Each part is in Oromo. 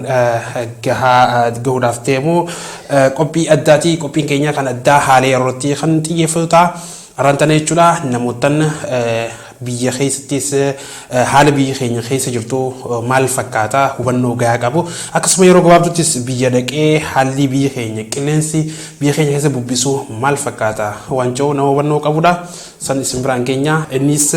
Gahaa gahuudhaaf deemu qophii addaati. Qophiin keenya kan addaa haala yerootti kan xiyyeeffatu ta'a. Har'aan tana jechuudha namootan biyya keessattis haala biyya keenya keessa jirtu maal fakkaata hubannoo gahaa qabu. Akkasuma yeroo gabaabduttis biyya dhaqee haalli biyya keenya qilleensi biyya keenya keessa bubbisu maal fakkaata waan jiru nama hubannoo qabudha. San isin biraan geenya. Innis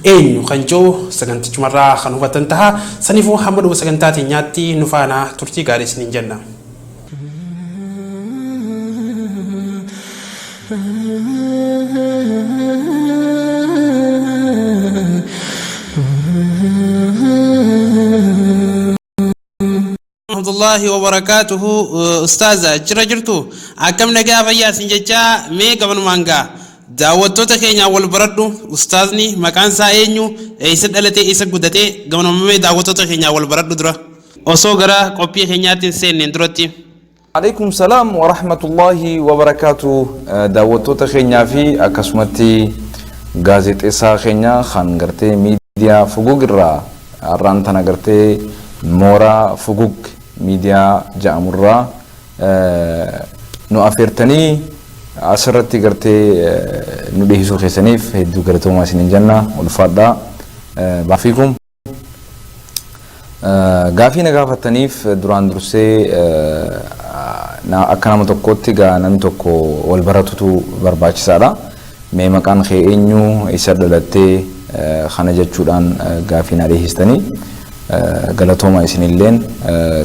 eenyu kan jiru sagantichumarraa kan hubatan taha. Saniifuu hamma dhuma sagantaa teenyaatti nu faana turtii gaarii isiniin jenna. Rahmatullahi wabarakaatuhu. Ustaaza, jira jirtu? Akkam, nagaa fayyaa isin jechaa, mee gabanumaan gaa daawwattoota keenyaa wal baradhu. Ustaazni maqaan isaa eenyu? Eessa dhalate? Eessa guddate? Gabanumaan mee daawwattoota keenyaa wal baradhu dura, osoo gara qophii keenyaatti hin seenneen duratti. Alaikum salaam wa rahmatullahi wa barakaatu. Daawwattoota keenyaa fi akkasumatti gaazexeessaa keenya kan gartee miidiyaa Fugug irraa har'aan tana gartee mooraa Fugug Miidiyaa jedhamurraa nu afeertanii asirratti gartee nu dhiyeessuu keessaniif hedduu galatoomaa isiniin jenna, ulfaadhaa baafiikum. Gaafii na gaafataniif duraan dursee akka nama tokkootti gaa namni tokko wal baratutu barbaachisaadha. Mee maqaan kee eenyu, eessa dhalattee, kana jechuudhaan gaafii na dhiyeessitanii galatooma isinilleen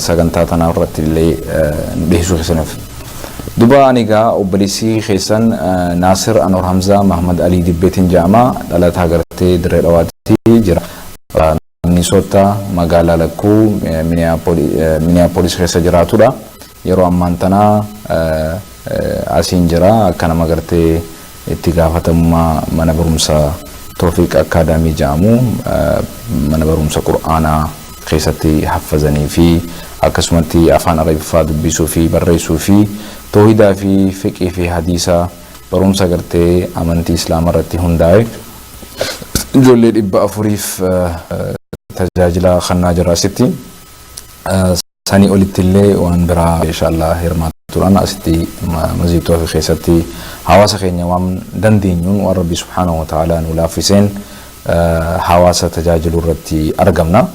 sagantaa tanaa irratti illee nu dhiyeessuu keessaniif. Duba ani gaa obboleessi keessan Naasir Anwar Hamzaa Mahamad Alii Dibbeetiin jedhama, dhalataa gartee Dirree Dhawaatti jira. Minnesota, magaalaa lakkuu Minneapolis keessa jiraatudha. Yeroo ammaan tana asiin jira akka nama gartee itti gaafatamummaa mana barumsa Toofiq Akaadaamii jedhamu, mana barumsa Qur'aanaa keessatti haffazanii fi akkasumatti afaan Arabiffaa dubbisuu fi barreessuu fi toohidaa fi fiqii fi hadiisa, barumsa gartee amantii Islaama irratti hundaa'e ijoollee 400f tajaajila kannaa jira asitti. Sanii olitti illee waan biraa inshallah hirmaatuudhaan asitti Masjid Toofiq keessatti hawaasa keenya waan dandeenyuun, waan Rabbi subhaanahu wa ta'ala nu laaffiseen hawaasa tajaajiluu irratti argamna.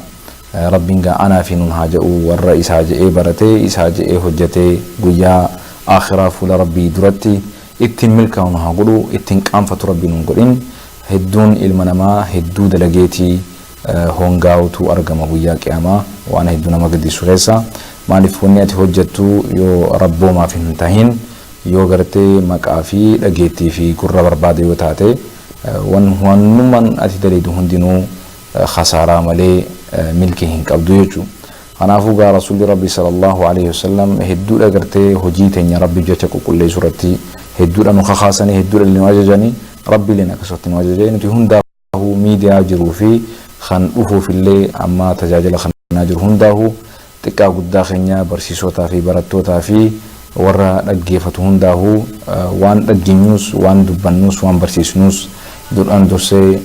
Rabbiin gaa anaa fi nun haa jedhu warra isaa je'ee baratee, isaa je'ee hojjetee guyyaa akhiraa fuula Rabbii duratti ittiin milkaa'u nu haa godhu, ittiin qaanfatu Rabbi nun godhin. Hedduun ilma namaa hedduu dalageetii hongaa'utu argama guyyaa qiyaamaa, waan hedduu nama gaddisiisu keessa. Maaliif? Wanni ati hojjettu yoo rabboomaaf hin tahin, yoo gartee maqaa fi dhageettii fi gurra barbaade yoo taate, wannummaan ati daleedu hundinuu khasaaraa malee milkii hin qabdu jechuudha. Kanaafuu gaa Rasuulli Rabbi sallallahu alaihi wasallam hedduudha gartee hojii teenya Rabbiif jecha qulqulleessuu irratti hedduudha nu kakaasanii, hedduudha nu ajajanii, Rabbiileen akkasumatti nu ajaje. Nuti hundaahuu miidiyaa jiruu fi kan dhufuufillee amma tajaajila kanaa jiru hundaahuu xiqqaa guddaa keenya, barsiisotaa fi barattootaa fi warra dhaggeeffatu hundaahuu, waan dhaggeenyus, waan dubbannus, waan barsiisnus duraan dursee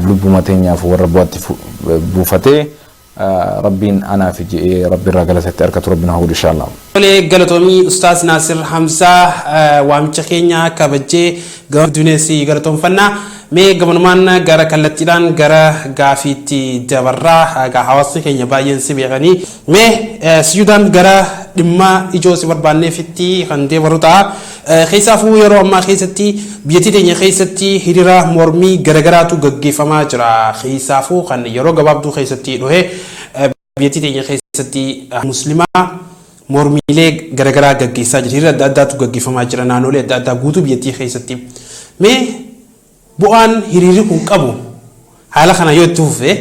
lubbuma teenyaaf warra bu'aatti buufatee Rabbiin anaaf je'ee Rabbi irraa galatatti argatu Rabbi nu haa godhu inshallah. Tolee, galatoomii Ustaaz Naasir Hamzaa, waamicha keenya kabajjee gama duneessi galatoomfannaa. Mee gamanumaan gara kallattiidhaan gara gaafiitti dabarraa. Egaa hawaasni keenya baay'een si beekanii. Mee siyuudhaan gara dhimma ijoo si barbaanneefitti kan deebaru ta'a. Keessaafuu yeroo ammaa keessatti biyyattii teenya keessatti hiriira mormii garagaraatu gaggeeffamaa jira. Keessaafuu kan yeroo gabaabduu keessatti dhuhe biyyattii teenya keessatti muslimaa mormiilee garagaraa gaggeessaa jira. Hiriira adda addaatu gaggeeffamaa jira naannolee adda addaa guutuu biyyattii keessatti. Mee bu'aan hiriirri kun qabu, haala kana yoo itti fufe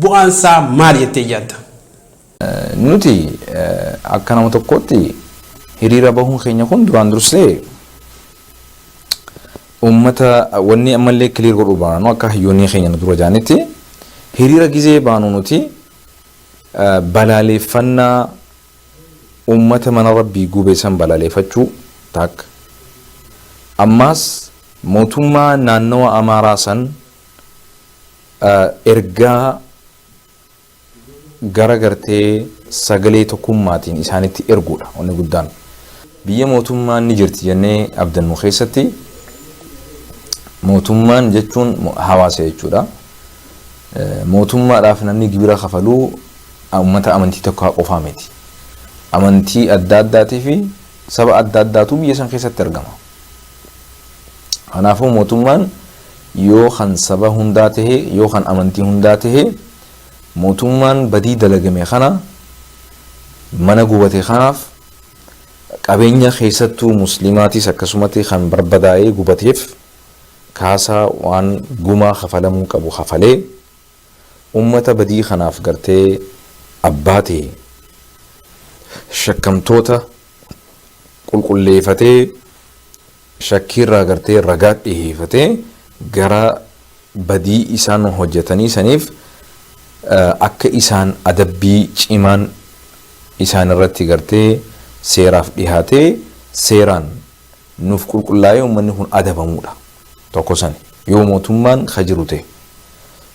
bu'aan isaa maali jettee yaadda? Nuti akka nama tokkootti hiriira bahuun keenya kun duraan dursee uummata wanni ammallee clear godhuu baanu, akka hayyoonni keenya nu dura jaanitti, hiriira gizee baanu nuti balaaleeffannaa uummata mana Rabbii gube san balaaleeffachuu takka, ammaas mootummaa naannawa Amaaraa san ergaa Gara gartee sagalee tokkummaatiin isaanitti erguudha wanni guddaan. Biyya mootummaan ni jirti jennee abdannu keessatti mootummaan jechuun hawaasa jechuudha. Mootummaadhaaf namni gibira kafaluu uummata amantii tokko qofaa miti. Amantii adda addaatii fi saba adda addaatu biyya san keessatti argama. Kanaafuu mootummaan yoo kan saba hundaa tahe, yoo kan amantii hundaa tahe, mootummaan badii dalagame kana, mana gubate kanaaf, qabeenya keessattuu muslimaatis akkasumatti kan barbadaa'ee gubateef kaasaa waan gumaa kafalamuu qabu kafalee, ummata badii kanaaf gartee abbaa ta'e, shakkamtoota qulqulleeffatee, shakkiirraa gartee ragaa dhiheeffatee, gara badii isaan hojjetanii saniif akka isaan adabbii cimaan isaan irratti gartee seeraaf dhihaatee, seeraan nuuf qulqullaa'ee uummanni kun adabamuudha. Tokko sani yoo mootummaan ka jiru ta'e.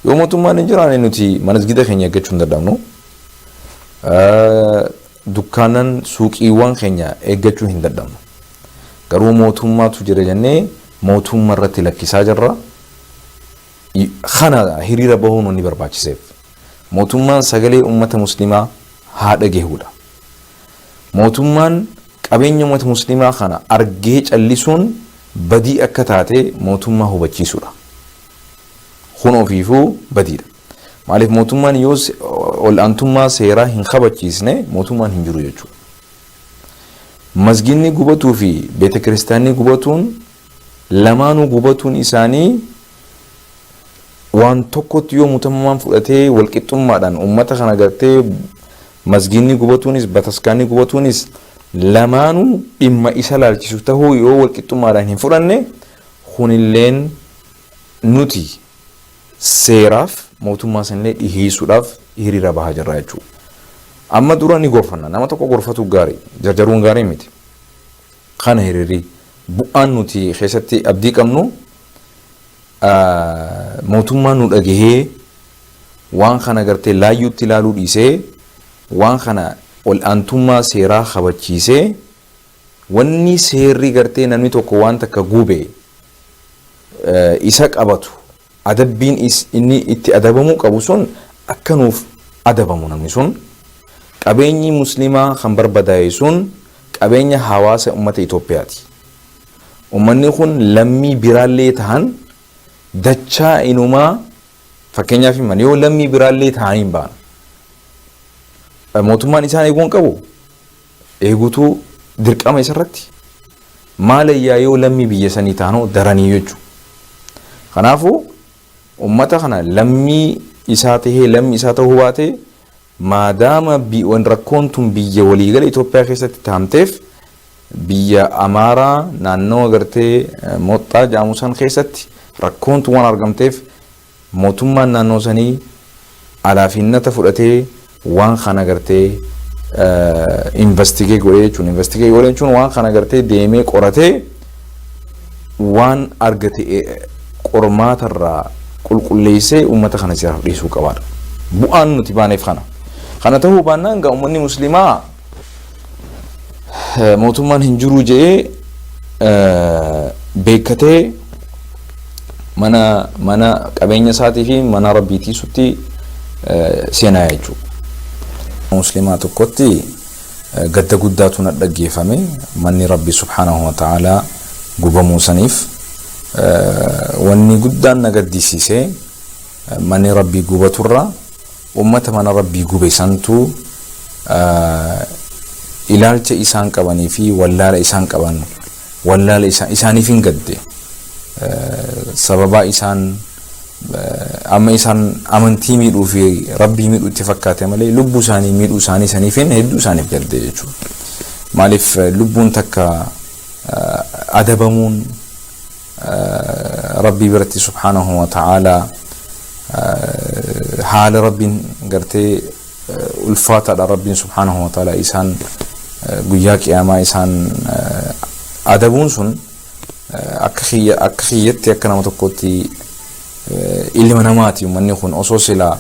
Yoo mootummaan hin jiraanne nuti masgida keenya eeggachuu hin danda'amnu. Dukkaanan suuqiiwwan keenya eeggachuu hin danda'amnu. Garuu mootummaatu jira jennee mootummaa irratti lakkisaa jirra. Kana hiriira bahuun ni barbaachiseef. Mootummaan sagalee uummata musliimaa haa dhagahuudha. Mootummaan qabeenya uummata musliimaa kana argee callisuun badii akka taate mootummaa hubachiisuudha. Kun ofiifuu badiidha. Maaliif, mootummaan yoo ol'aantummaa seeraa hin kabachiisne mootummaan hin jiru jechuudha. Masginni gubatuu fi beeta kiristaanni gubatuun, lamaanuu gubatuun isaanii waan tokkotti yoo mootummaan fudhatee walqixxummaadhaan uummata kana gartee masginni gubatuunis bataskaanni gubatuunis lamaanuu dhimma isa laalchisu tahuu yoo walqixxummaadhaan hin fudhanne, kunilleen nuti seeraaf mootummaa sanillee dhiheessuudhaaf hiriira bahaa jirra jechuudha. Amma dura ni gorfanna. Nama tokko gorfatu gaarii, jarjaruun gaarii miti. Kana hiriirri bu'aan nuti keessatti abdii qabnu, mootummaan nu dhagahee waan kana gartee laayyuutti ilaaluu dhiisee, waan kana ol'aantummaa seeraa kabachiisee, wanni seerri gartee namni tokko waan takka gube isa qabatu, adabbiin inni itti adabamuu qabu sun akka nuuf adabamu, namni sun, qabeenyi muslimaa kan barbadaa'e sun qabeenya hawaasa ummata Itoophiyaati. Ummanni kun lammii biraallee tahan dachaa inumaa, fakkeenyaaf himan, yoo lammii biraallee tahan hin baana. Mootummaan isaan eeguu hin qabu. Eeguutu dirqama isarratti. Maalayyaa yoo lammii biyya sanii taanoo daranii jechuudha. Kanaafuu ummata kana lammii isaa tahee, lammii isaa ta'uu baate, maadaama rakkoon tun biyya waliigala Itoophiyaa keessatti taamteef, biyya Amaaraa naannawa gartee Moxxaa jedhamu san keessatti rakkoon tun waan argamteef, mootummaan naannoo sanii alaafinnata fudhatee waan kana gartee investigate godhee jechuun, investigate godhee jechuun waan kana gartee deemee qoratee waan argate qormaatarraa qulqulleessee uummata kana seeraaf dhiisuu qabaadha. Bu'aan nuti baaneef kana. Kana ta'uu baannaan gaa uummanni musliimaa mootummaan hin jiru jedhee beekkatee mana qabeenya isaatii fi mana rabbii tiisutti seenaa jechuudha. Musliimaa tokkotti gadda guddaatu na dhaggeeffame manni rabbi subhaanahu wa ta'aalaa gubamuu saniif. Wanni guddaan na gaddisiise, manni rabbii gubaturra ummata mana rabbii gube santu ilaalcha isaan qabanii fi wallaala isaan qaban, wallaala isaaniif hin gadde. Sababaa isaan amma isaan amantii miidhuu fi rabbii miidhuu itti fakkaate malee lubbuu isaanii miidhuu isaanii saniifin hedduu isaaniif gadde jechuudha. Maaliif, lubbuun takka adabamuun rabbii biratti subhaanahu wa ta'aalaa haala rabbiin gartee ulfaataadha. Rabbiin subhaanahu wa ta'aalaa isaan guyyaa qiyaamaa isaan adabuun sun akka kiyyatti, akka nama tokkotti, ilma namaati uummanni kun osoo silaa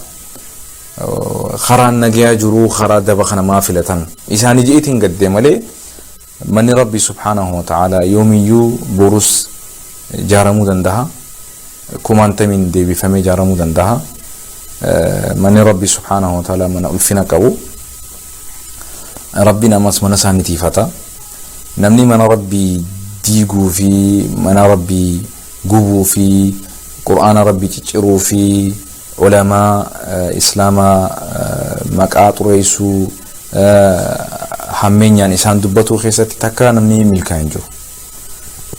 Karaan nagayaa jiruu karaa daba kana maa filatan isaanii je'eetiin gaddee malee, manni Rabbii subhaanahu wa ta'aalaa yoomiyyuu borus ijaaramuu dandaha. Kumaantamiin deebifamee ijaaramuu dandaha. Manni Rabbii subhaanahu wa ta'aalaa mana ulfina qabu. Rabbiin ammas mana isaa ni tiifata. Namni mana Rabbii diiguu fi mana Rabbii gubuu fi Qur'aana Rabbii cicciruu fi ulamaa Islaamaa maqaa xureessuu, hammeenyaan isaan dubbatuu keessatti takka namni milkaa'e hin jiru.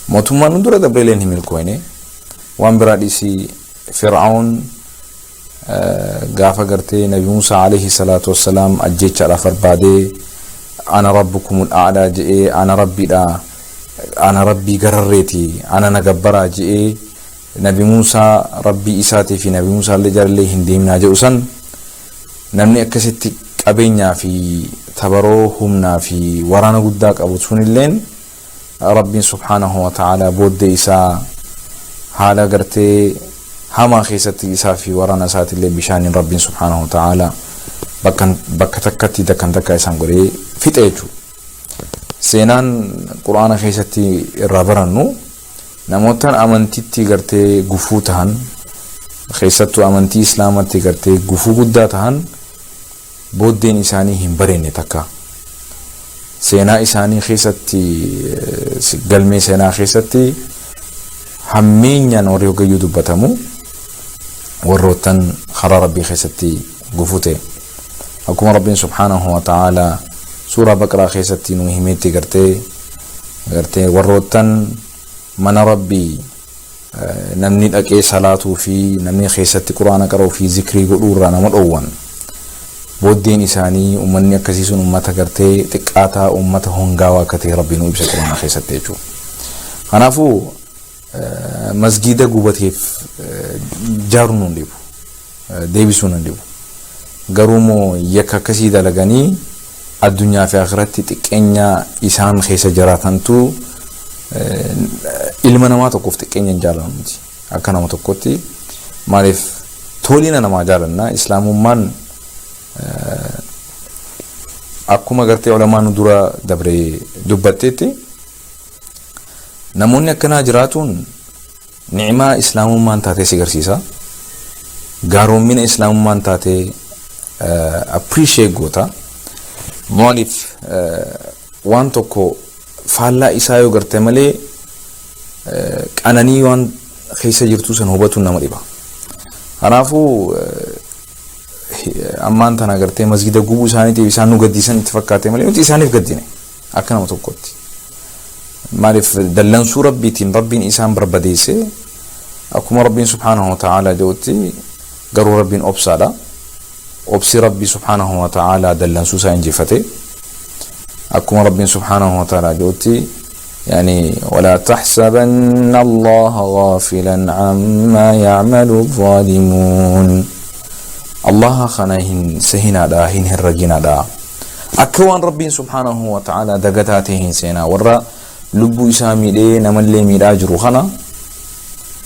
Mootummaan nu dura dabreeleen hin milkooyne. Waan biraa dhiisii, Fir'aawun gaafa gartee Nabi Musaa alayhi salaatu wassalaam ajjeechaadhaaf barbaadee, "Ana rabbukumul a'laa" je'ee, "Ana rabbiidha, ana rabbii gararreeti, ana na gabbaraa" je'ee, Nabi Musaa rabbii isaatii fi Nabi Musaa illee jalallee hin deemnaa jedhu san, namni akkasitti qabeenyaa fi tabaroo humnaa fi waraana guddaa qabu sunilleen Rabbiin subhaanahu wa ta'aalaa booddee isaa haala gartee hamaa keessatti isaa fi waraana isaatillee bishaaniin Rabbiin subhaanahu wa ta'aalaa bakka takkatti dakkan takka isaan godhee fixe jechuudha. Seenaan Qur'aana keessatti irraa barannu, namootaan amantitti gartee gufuu tahan, keessattuu amantii Islaamatti gartee gufuu guddaa tahan, booddeen isaanii hin bareenne takka. Seenaa isaanii keessatti, galmee seenaa keessatti hammeenyaan warri hoggayyuu dubbatamu warroottan karaa Rabbii keessatti gufuu ta'e. Akkuma Rabbiin subhaanahu wa ta'aalaa suuraa Baqraa keessatti nu himeetti, gartee warroottan mana Rabbii namni dhaqee salaatuu fi namni keessatti Quraana qara'uu fi zikrii godhuu irraa nama dhoowwan, booddeen isaanii, uummanni akkasii sun uummata gartee xiqqaataa, uummata hongaawaa akka ta'e Rabbiin nu ibsa Quraana keessatti jechuudha. Kanaafuu masgiida gubateef jaaruun nu dhibu, deebisuun hin dhibu. Garuu immoo yakka akkasii dalaganii addunyaa fi akhiratti xiqqeenya isaan keessa jiraatantu, ilma namaa tokkoof xiqqeenya hin jaalannu miti. Akka nama tokkotti maaliif tolina namaa jaalanna? Islaamummaan akkuma gartee ulamaan nu dura dabre dubbatteetti, namoonni akkanaa jiraatuun ni'imaa Islaamummaan taatee si garsiisa. Gaaroommina Islaamummaan taatee appreciate goota. Maaliif, waan tokko faallaa isaa yoo garte malee qananii waan keessa jirtu san hubatuun nama dhiba. Kanaafuu ammaan tana gartee masgida gubuu isaaniitiif isaan nu gaddiisan itti fakkaate malee, nuti isaaniif gaddine akka nama tokkotti. Maaliif, dallansuu Rabbiitiin Rabbiin isaan barbadeesse. Akkuma Rabbiin subhaanahu wa ta'aalaa jedhutti garuu Rabbiin obsaadha. Obsi Rabbii subhaanahu wa ta'aalaa dallansuu isaa injifate. Akkuma Rabbiin subhaanahu wa ta'aalaa jedhutti, يعني ولا تحسبن الله غافلا عما يعمل الظالمون. الله kana hin sehinaadha, hin herraginaadha. Akka waan Rabbiin subhaanahu wa ta'aalaa dagataa ta'e hin seenaa. Warra lubbuu isaa miidhee namallee miidhaa jiru kana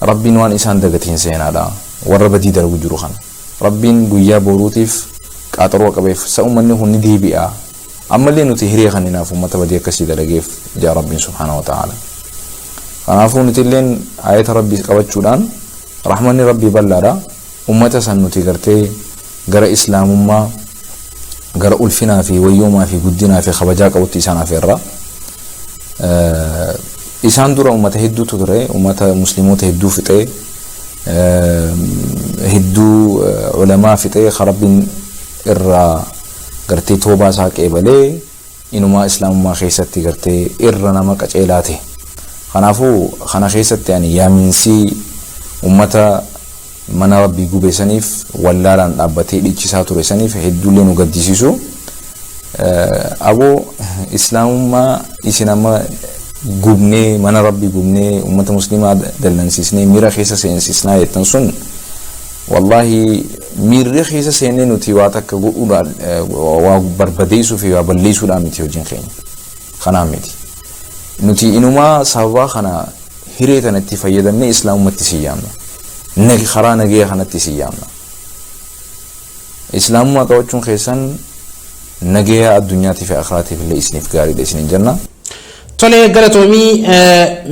Rabbiin waan isaan dagate hin seenaadha. Warra badii dalagu jiru kana Rabbiin guyyaa boruutiif qaaxaroo qabeef, sa uummanni kun ni deebi'a, ammallee nuti hiree kaninaaf uummata badii akkasii dalageef jaa Rabbiin subhaanahu wa ta'ala. Kanaafuu nuti illeen ayata Rabbii qabachuudhaan, rahmanni Rabbii bal'aadha, ummata san nuti gartee gara Islaamummaa, gara ulfinaa fi wayyoomaa fi guddinaa fi kabajaa qabutti isaan afeerra. Isaan dura ummata hedduutu ture, ummata Musliimoota hedduu fixee, hedduu ulamaa fixee, Rabbiin irraa gartee toobaa isaa qeebalee inumaa Islaamummaa keessatti gartee irra nama qaceelaa ta'e. Kanaafuu kana keessatti ani yaaminsii ummata mana Rabbii gube saniif, wallaalaan dhaabbatee dhiichisaa ture saniif hedduullee nu gaddisiisu. Aboo, Islaamummaa isin amma gubnee, mana Rabbii gubnee, ummata Muslimaa dallansiisnee miira keessa seensisnaa jettan sun, wallaahi miirri keessa seennee nuti waa takka godhuudhaan, waa barbadeessuu fi waa balleessuudhaan miti hojiin keenya. Kanaan miti. Nuti inumaa sababaa kana hiree tana itti fayyadamnee Islaamumatti si yaamna. Karaa nagaya kanatti si yaamna. Islaamummaa qabachuun keessan nagaya addunyaatii fi akhiraatiif illee isiniif gaariidha isiniin jenna. Tole, galatoomii.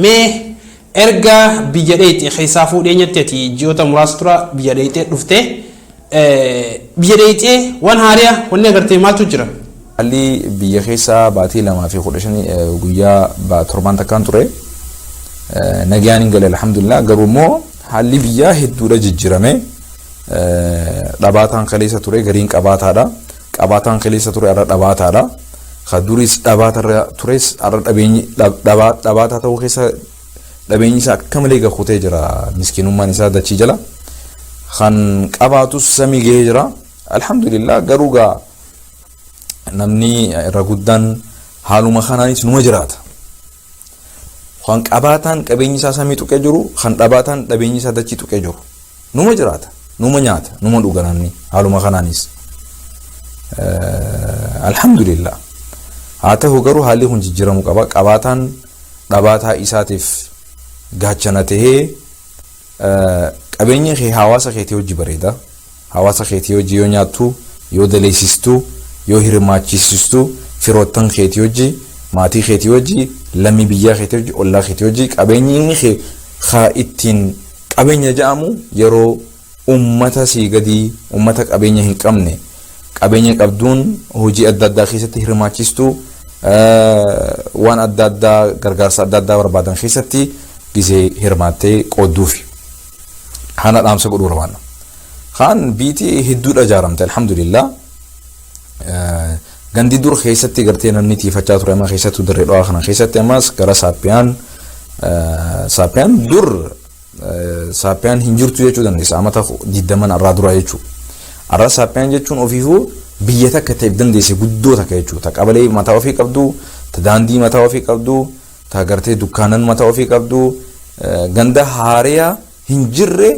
Mee erga biyya dheeyxee keessaa fuudheenyatti ati ji'oota muraasa tura biyya dheeyxee dhufte, biyya dheeyxee waan haariyaa wanni agartee maaltu jira? Haalli biyya keessaa baatii 2 fi 15 guyyaa torbaan takkaan ture. Nagayaan hin gale, alhamdulillah. Garuu immoo haalli biyyaa hedduudha jijjiirame. Dhabaataan kaleessa ture gariin qabaataadha. Qabaataan kaleessa ture har'a dhabaataadha. Ka duris dhabaatarra tures har'a dhabeenyi dhabaataa ta'uu keessa dhabeenyi isaa akka malee gakutee jira, miskiinummaan isaa dachii jala. Kan qabaatus samii gahee jira. Alhamdulillah, garuu gaa namni irra guddaan haaluma kanaanis numa jiraata. Kan qabaataan qabeenyi isaa samii tuqee jiru, kan dhabaataan dhabeenyi isaa dachii tuqee jiru. Numa jiraata, numa nyaata, numa dhuga namni haaluma kanaanis. Alhamdulillah. Haa ta'u garuu haalli kun jijjiiramuu qaba. Qabaataan dhabaataa isaatiif gaachana tahee, qabeenyi kee hawaasa keetii hojii bareeda. Hawaasa keetii hojii yoo nyaattu, yoo daleessistu, yoo hirmaachisistu, firoottan keetii hojii, maatii keetii hojii, lammii biyyaa keetii hojii, ollaa keetii hojii, qabeenyi kee haa ittiin qabeenya jedhamu yeroo ummata sii gadii, ummata qabeenya hin qabne, qabeenya qabduun hojii adda addaa keessatti hirmaachistu, waan adda addaa, gargaarsa adda addaa barbaadan keessatti gizee hirmaattee qoodduufi. Kana dhaamsa godhuu barbaanna. Kaan biitii hedduudha ijaaramte, alhamdulillah. Gandi dur keessatti gartee namni tiifachaa ture amma keessattuu Dirree Dhawaa kana keessatti ammas gara Saappiyaan, Saappiyaan dur Saappiyaan hin jirtu jechuu dandeessa, amata 20n irraa dura jechuudha. Har'a Saappiyaan jechuun ofiifuu biyya takka ta'eef dandeesse guddoo takka jechuudha. Ta qabalee mataa ofii qabdu, ta daandii mataa ofii qabdu, ta gartee dukkaanan mataa ofii qabdu, ganda haariyaa hin jirre,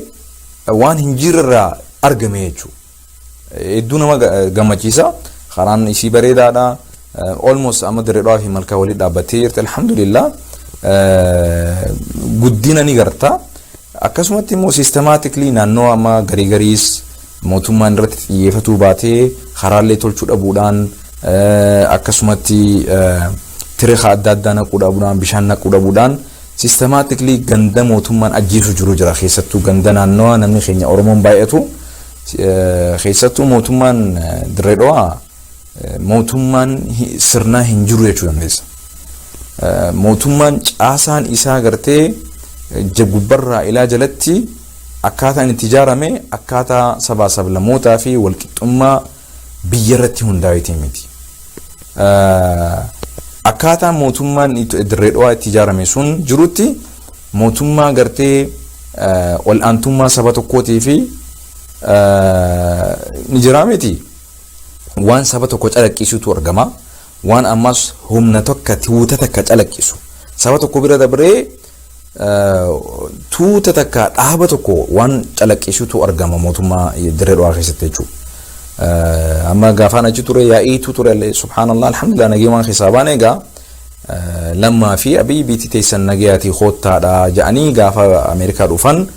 waan hin jirre irraa argame jechuudha. Hedduu nama gammachiisa. Karaan isii bareedaadha. Almost amma Dirree Dhawaa fi Malkaa walii dhaabbattee jirti, alhamdulillah. Guddina ni garta. Akkasumatti immoo systematically naannoo amma garii gariis mootummaan irratti xiyyeeffatuu baatee karaalee tolchuu dhabuudhaan, akkasumatti tireeka adda addaa naquu dhabuudhaan, bishaan naquu dhabuudhaan, systematically ganda mootummaan ajjeesu jiru jira. Keessattuu ganda naannawa namni keenya Oromoon baay'atu keessattuu mootummaan Dirree Dhawaa mootummaan sirnaa hin jiru jechuu dandeessa. Mootummaan caasaan isaa gartee gubbarraa ilaa jalatti akkaataan itti ijaarame akkaataa sabaa sablammootaa fi walqixxummaa biyya irratti hundaa'eetiin miti. Akkaataa mootummaan Dirree Dhawaa itti ijaarame sun jirutti mootummaa gartee ol'aantummaa saba tokkootii fi ni jiraa miti. Waan saba tokko calaqqisuutu argama. Waan ammas humna tokko, tuuta takka calaqqisu. Saba tokko bira dabree tuuta takka, dhaaba tokko waan calaqqisuutu argama mootummaa Dirree Dhawaa keessatti jechuudha. Amma gaafaan achi ture yaa'iitu ture, subhaanallah, alhamdulillah, nagee waan keessaa baane. Egaa Lammaa fi Abiy biitii teessan nagayaatii koottaadha jedhanii gaafa Ameerikaa dhufan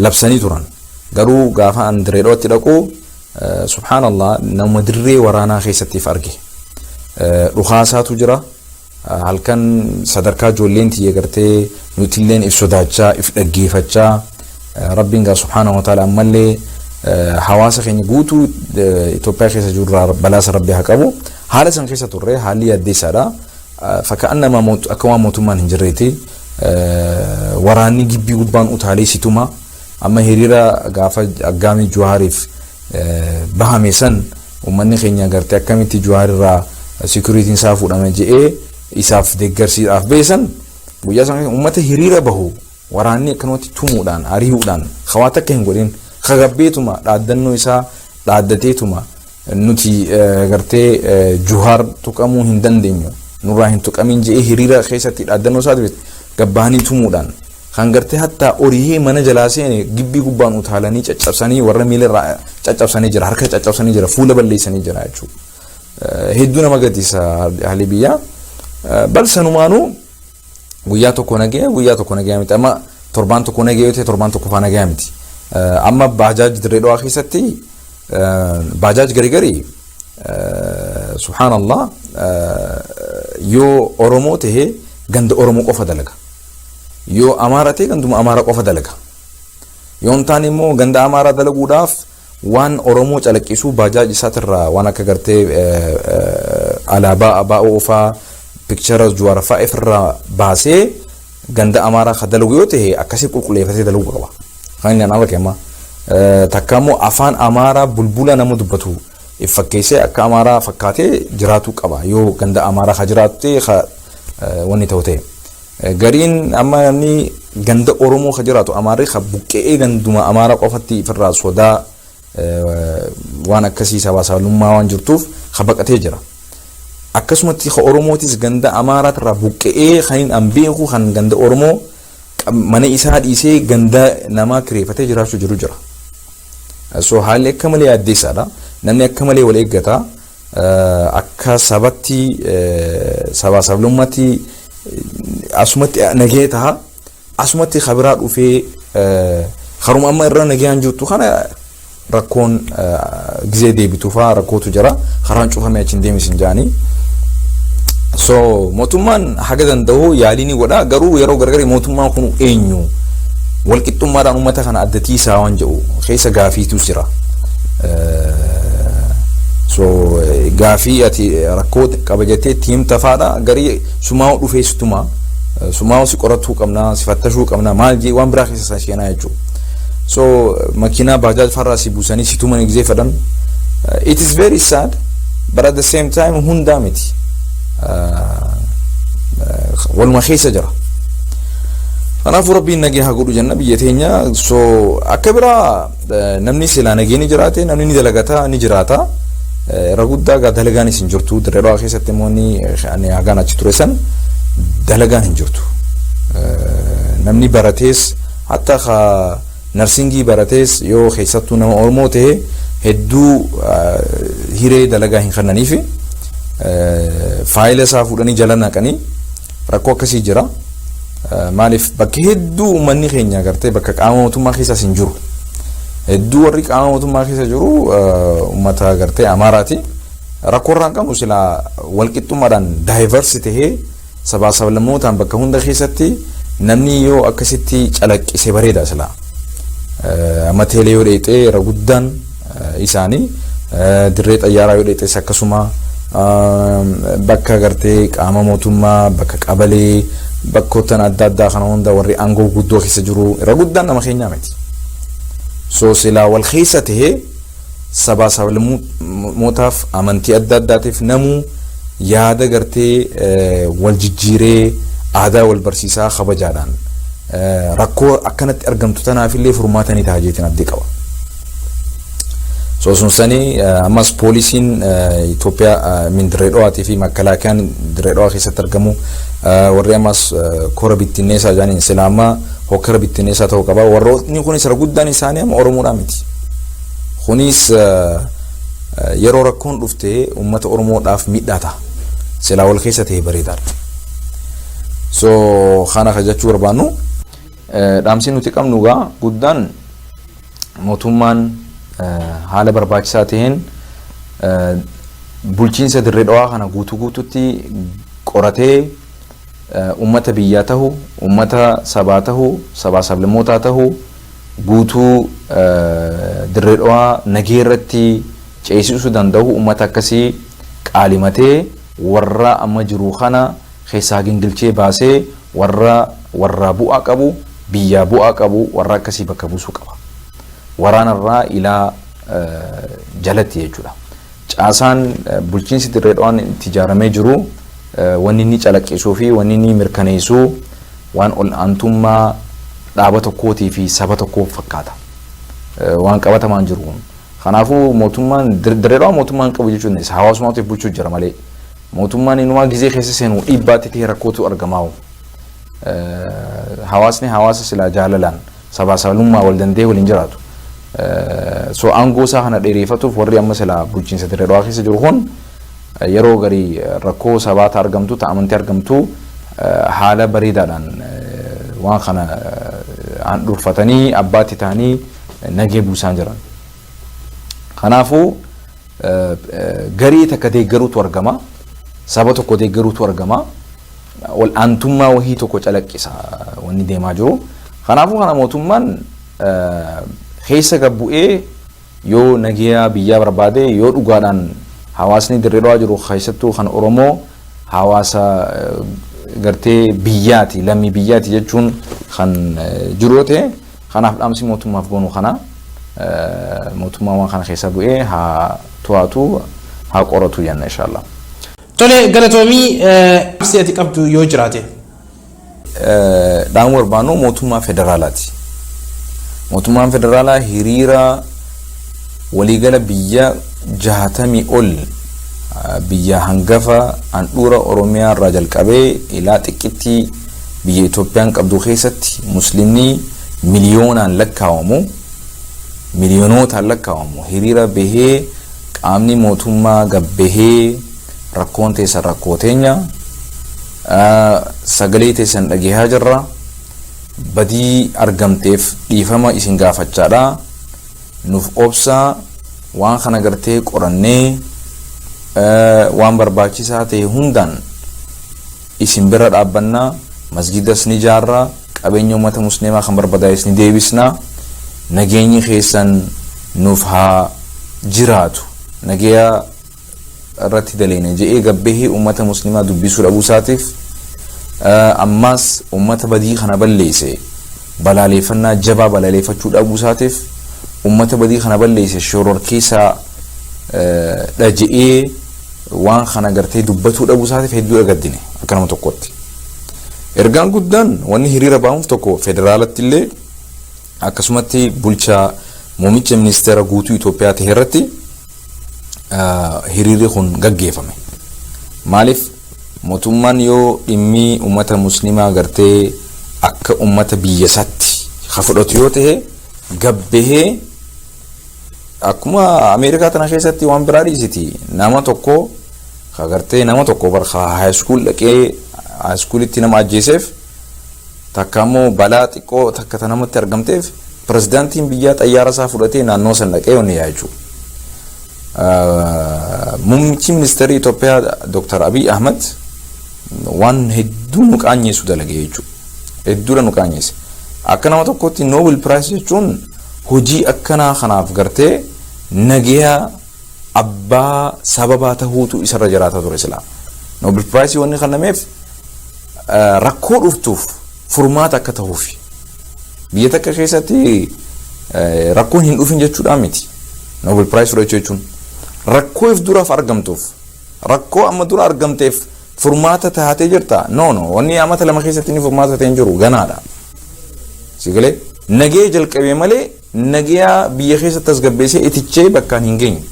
labsanii turan. Garuu gaafa an Dirree Dhawaatti dhaqu, subhaanallah, nama dirree waraanaa keessattiif arge. Dhukaasaatu jira. Halkan sadarkaa ijoolleen tiyya gartee nutilleen if sodaachaa if dhaggeeffachaa, Rabbiin gaa subhaanahu wa ta'ala ammallee hawaasa keenya guutuu Itoophiyaa keessa jirurraa balaasa Rabbi haa qabu. Haala san keessa turre, haalli yaaddeessaadha. Fakkaannama akka waan mootummaan hin jirreeti. Waraanni gibbii gubbaan utaalee situma. Amma hiriira gaafa aggaamii Juwaariif bahame san uummanni keenya gartee akkamitti Juwaarirraa securityn isaa fuudhame je'ee isaaf deeggarsiidhaaf beesan, guyyaa sana uummata hiriira bahu waraanni akkanumatti tumuudhaan, ari'uudhaan, hawaa takka hin godhin, kagabbeetuma dhaaddannoo isaa dhaaddateetuma, nuti gartee Juhaar tuqamuu hin dandeenyu, nurraa hin tuqamin je'ee hiriira keessatti dhaaddannoo isaa gabbahanii tumuudhaan, kan gartee hattaa orihee mana jalaa seene gibbii gubbaan utaalanii caccabsanii, warra miila irraa caccabsanii jira, harka caccabsanii jira, fuula balleessanii jira jechuudha. Hedduu nama gaddisa haalli biyyaa. Bal sanumaanuu guyyaa tokko nagaya, guyyaa tokko nagaya miti. Amma torbaan tokko nagaya yoo ta'e, torbaan tokko faa nagaya miti. Amma baajaaj Dirree Dhawaa keessatti Baajaaj gari gari, subhaanallah, yoo Oromoo tahee ganda Oromoo qofa dalaga. Yoo Amaara ta'e ganduma Amaara qofa dalaga. Yoo hin taane immoo ganda Amaaraa dalaguudhaaf waan Oromoo calaqqisuu baajaaj isaatirraa waan akka gartee alaabaa ABO faa, picture Jawaar faa ifirraa baasee ganda Amaaraa ka dalagu yoo ta'e, akkasii qulqulleeffatee dalaguu qaba. Kan inni arge amma. Takka immoo afaan Amaaraa bulbula nama dubbatu if fakkeessee akka Amaaraa fakkaatee jiraatuu qaba, yoo ganda Amaaraa ka jiraatu ta'e, ka wanni ta'u ta'e. Gariin amma namni ganda Oromoo ka jiraatu Amaarri ka buqqe'ee ganduma Amaaraa qofatti ifirraa sodaa waan akkasii sabaa sablammummaa waan jirtuuf ka baqatee jira. Akkasumatti ka Oromootis ganda Amaaraatirraa buqqe'ee kan hin an beeku kan ganda Oromoo mana isaa dhiisee ganda namaa kireeffatee jiraachuu jiru jira. So haalli akka malee yaaddeessaadha. Namni akka malee wal eeggata. Akka sabatti, sabaa sablummaatti asumatti nagee taha. Asumatti kabiraa dhufee karuma amma irra nagayaan jirtu kana rakkoon gizee deebitu faa rakkootu jira. Karaan cufamee achi hin deemisin jaanii. So mootummaan haga danda'u yaalii ni godha, garuu yeroo gargari mootummaan kun eenyu, walqixxummaadhaan uummata kana adda tiisaa waan jedhu keessa gaafiitu jira. So gaafii ati rakkoo qaba jettee itti himta faadha, garii sumaa dhufee situma sumaa si qoratuu qabna, si fattashuu qabna, maal jee waan biraa keessa seenaa jechuudha. So makiinaa baajaaj farraa si buusanii si tuman gizee fedhan. It is very sad, but at the same time hundaa miti. Waluma keessa jira. Kanaafuu Rabbiin nagee haa godhu jenna biyya teenya. So akka biraa namni silaa nagee ni jiraate, namni ni dalagata, ni jiraata. Irra guddaa gaa dalagaanis hin jirtu. Dirree Dhawaa keessatti immoo ni ani hagaan achi ture san dalagaan hin jirtu. Namni baratees, hatta ka nursing baratees, yoo keessattuu nama Oromoo ta'e, hedduu hiree dalagaa hin kennaniifi, faayila isaa fuudhanii jala naqanii rakkoo akkasii jira. Maaliif, bakka hedduu uummanni keenya agartee bakka qaama mootummaa keessaas hin jiru. Hedduu warri qaama mootummaa keessa jiru uummata agartee Amaaraati. Rakkoo irraan qabu silaa walqixxummaadhaan diverse tahee sabaa sablammootaan bakka hunda keessatti namni yoo akkasitti calaqqise bareeda silaa. Amma teelee yoo dheexee irra guddaan isaanii, dirree xayyaaraa yoo dheexees akkasuma, bakka gartee qaama mootummaa, bakka qabalee, bakkoottan adda addaa kana hunda warri aangoo guddoo keessa jiru irra guddaan nama keenyaa miti. So silaa wal keessa tahee sabaa sablammootaaf amantii adda addaatiif namuu yaada gartee wal jijjiiree, aadaa wal barsiisaa, kabajaadhaan rakkoo akkanatti argamtu tanaafillee furmaata ni ta'a jeetiin abdii qaba. So sun sanii ammas poolisiin Itoophiyaa min Dirree Dhawaatii fi makkalaakiyaan Dirree Dhawaa keessatti argamu, warri ammas kora bittinneessaa jedhaniin, sila amma hokkara bittinneessaa ta'uu qaba. Warroonni kunis irra guddaan isaanii amma Oromoodhaa miti. Kunis yeroo rakkoon dhufte uummata Oromoodhaaf miidhaa ta'a. Silaa wal keessa ta'e bareedaadha. So kana ka jechuu barbaannu, dhaamsi nuti qabnu gaa guddaan, mootummaan haala barbaachisaa ta'een bulchiinsa Dirree Dhawaa kana guutuu guututti qoratee uummata biyyaa tahu, uummata sabaa tahu, sabaa sablammootaa tahu, guutuu Dirree Dhawaa nagee irratti ceesisuu danda'u, uummata akkasii qaalimatee warra amma jiru kana keessaa gingilchee baasee warra bu'aa qabu, biyyaa bu'aa qabu, warra akkasii bakka buusuu qaba. Waraanarraa ilaa jalatti jechuudha. Caasaan bulchiinsi Dirree Dhawaan itti ijaaramee jiru wanni inni calaqqisuu fi wanni inni mirkaneessuu waan ol aantummaa dhaaba tokkootii fi saba tokkoo fakkaata. Waan qabatamaan jiru. Kanaafuu mootummaan Dirree Dhawaa mootummaan qabu jechuun hawaasummaatiif bulchuu jira malee mootummaan inumaa gizee keessa seenu dhiibbaatti ta'e rakkootu argamaa. Hawaasni hawaasa silaa jaalalaan sabaa sablammummaa wal danda'ee waliin jiraatu. So aangoo isaa kana dheereffatuuf warri amma silaa bulchiinsa Dirree Dhawaa keessa jiru kun yeroo garii rakkoo sabaata argamtu, ta amantii argamtu haala bareedaadhaan waan kana handhuurfatanii abbaatti ta'anii nagee buusaa jiran. Kanaafuu garii takka deeggaruutu argama. Saba tokko deeggaruutu argama. Wal'aantummaa wahii tokko calaqqisa wanni deemaa jiru. Kanaafuu kana mootummaan keessa gad bu'ee yoo nageenya biyyaa barbaade, yoo dhugaadhaan hawaasni Dirree Dhawaa jiru, keessattuu kan Oromoo, hawaasa gartee biyyaati, lammii biyyaati jechuun kan jiru yoo ta'e, kanaaf dhaamsi mootummaaf goonu kana, mootummaa waan kana keessa bu'ee haa to'atu, haa qoratu jenna inshallah. Tole, galatoomii. Ibsi ati qabdu yoo jiraate. Dhaamuu barbaannu mootummaa federaalaati. Mootummaan federaalaa hiriira waliigala biyya 60 ol, biyya hangafa handhuura Oromiyaa irraa jalqabee ilaa xiqqittii biyya Itoophiyaan qabdu keessatti muslimni miliyoonaan lakkaa'amu, miliyoonootaan lakkaa'amu hiriira bahee, qaamni mootummaa gabbahee rakkoon teessan rakkoo teenya, sagalee teessan dhageehaa jirra, badii argamteef dhiifama isin gaafachaadha, nuuf obsaa, waan kana gartee qorannee waan barbaachisaa ta'e hundaan isin bira dhaabbannaa, masgidas ni jaarraa, qabeenya uummata musliimaa kan barbadaa'es ni deebisnaa, nageenyi keessan nuuf haa jiraatu, nageeya irratti daleena je'ee gabbahee uummata musliimaa dubbisuu dhabuu isaatiif, ammaas uummata badii kana balleesse balaaleeffannaa jabaa balaaleeffachuu dhabuu isaatiif, uummata badii kana balleesse shororkeessaa dha je'ee waan kana gartee dubbatuu dhabuu isaatiif hedduu gaddine akka nama tokkotti. Ergaan guddaan wanni hiriira ba'amuuf tokko federaalatti illee akkasumatti bulchaa muummicha ministeera guutuu Itoophiyaa ta'e irratti hiriirri kun gaggeeffame. Maaliif, mootummaan yoo dhimmi uummata musliimaa gartee akka uummata biyya isaatti ha fudhatu yoo ta'e, gabbahee akkuma Ameerikaa tana keessatti waan biraa dhiisiti, nama tokko gartee nama tokko bar high school dhaqee high schoolitti nama ajjeeseef takka immoo balaa xiqqoo takka ta namatti argamteef pirezidaantiin biyyaa xayyaara isaa fudhatee naannoo san dhaqee wanni yaa jechuudha. Muummichi ministeerri Itoophiyaa Dr. Abiy Ahmed waan hedduu nu qaanyeessu dalage jechuudha. Hedduudha nu qaanyeesse. Akka nama tokkotti Nobel Prize jechuun hojii akkanaa kanaaf gartee nageeyaa abbaa sababaa tahuutu isarra jiraata ture silaa. Nobel Prize wanni kennameef rakkoo dhuftuuf furmaata akka tahuufi. Biyya takka keessatti rakkoon hin dhufin jechuudhaan miti. Nobel Prize fudhachuu jechuun rakkoo if duraaf argamtuuf, rakkoo amma dura argamteef furmaata taatee jirta. No, no, wanni amata 2 keessatti inni furmaata ta'e hin jiru, ganaadha. Sigalee nagee jalqabee malee nageyaa biyya keessatti tasgabbeessee itichee bakkaan hin geenye.